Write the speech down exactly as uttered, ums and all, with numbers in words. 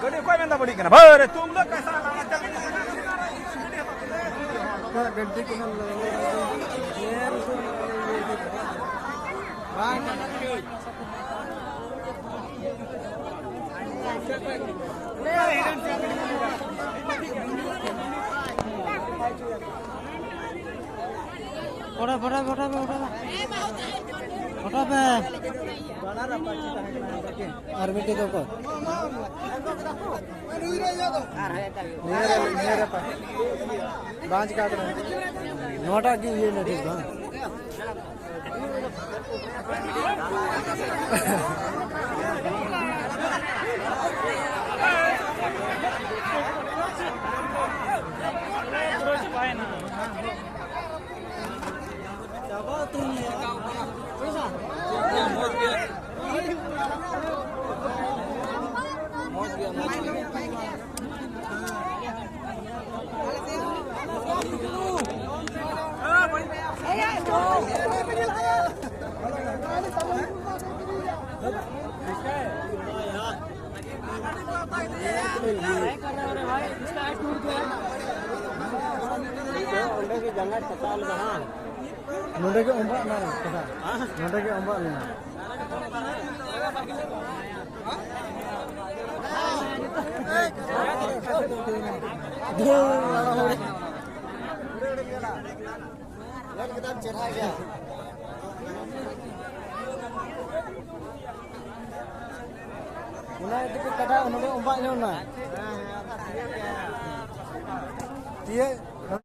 ᱜᱟᱹᱰᱤ ᱚᱠᱚᱭ ᱢᱮᱱᱫᱟ ᱵᱟᱹᱲᱤᱡ ᱠᱟᱱᱟ? ᱵᱷᱟᱹᱨᱮ ᱛᱩᱢ ᱞᱟᱹᱜ ᱠᱟᱭ ᱥᱟᱞᱟ᱾ ᱯᱷᱳᱴᱳ, ᱯᱷᱳᱴᱳ, ᱯᱷᱳᱴᱳ ᱯᱮ, ᱯᱷᱳᱴᱳ ᱯᱮ᱾ ᱯᱷᱳᱴᱳ ᱯᱮ᱾ ᱟᱨ ᱢᱤᱫᱴᱮᱡ ᱫᱚ ᱚᱠᱚᱭ? ᱱᱤᱭᱟᱹ ᱨᱮ, ᱱᱤᱭᱟᱹ ᱨᱮ ᱯᱟ-, ᱵᱟᱝ ᱪᱤᱠᱟ ᱠᱟᱱᱟ᱾ ᱱᱚᱣᱟᱴᱟᱜ ᱜᱮ ᱤᱭᱟᱹ ᱞᱮ ᱴᱷᱤᱠ ᱵᱟᱝ? ᱚᱸᱰᱮ ᱜᱮ ᱡᱟᱸᱜᱟ ᱪᱷᱟᱛᱟ ᱞᱮᱫᱟ, ᱦᱟᱸ? ᱱᱚᱸᱰᱮ ᱜᱮ ᱚᱸᱵᱟᱜ ᱞᱮᱱᱟ ᱠᱟᱛᱷᱟ᱾ ᱱᱚᱸᱰᱮ ᱜᱮ ᱚᱸᱵᱟᱜ ᱞᱮᱱᱟ᱾ ᱧᱮᱞ ᱠᱮᱫᱟᱢ, ᱪᱮᱦᱨᱟ ᱜᱮᱭᱟ᱾ ᱚᱱᱟ ᱤᱫᱤ ᱠᱟᱛᱮ ᱠᱟᱴᱟ ᱱᱚᱰᱮ ᱚᱸᱵᱟᱜ ᱧᱚᱜ ᱱᱟ᱾ ᱛᱤᱭᱟᱹᱜ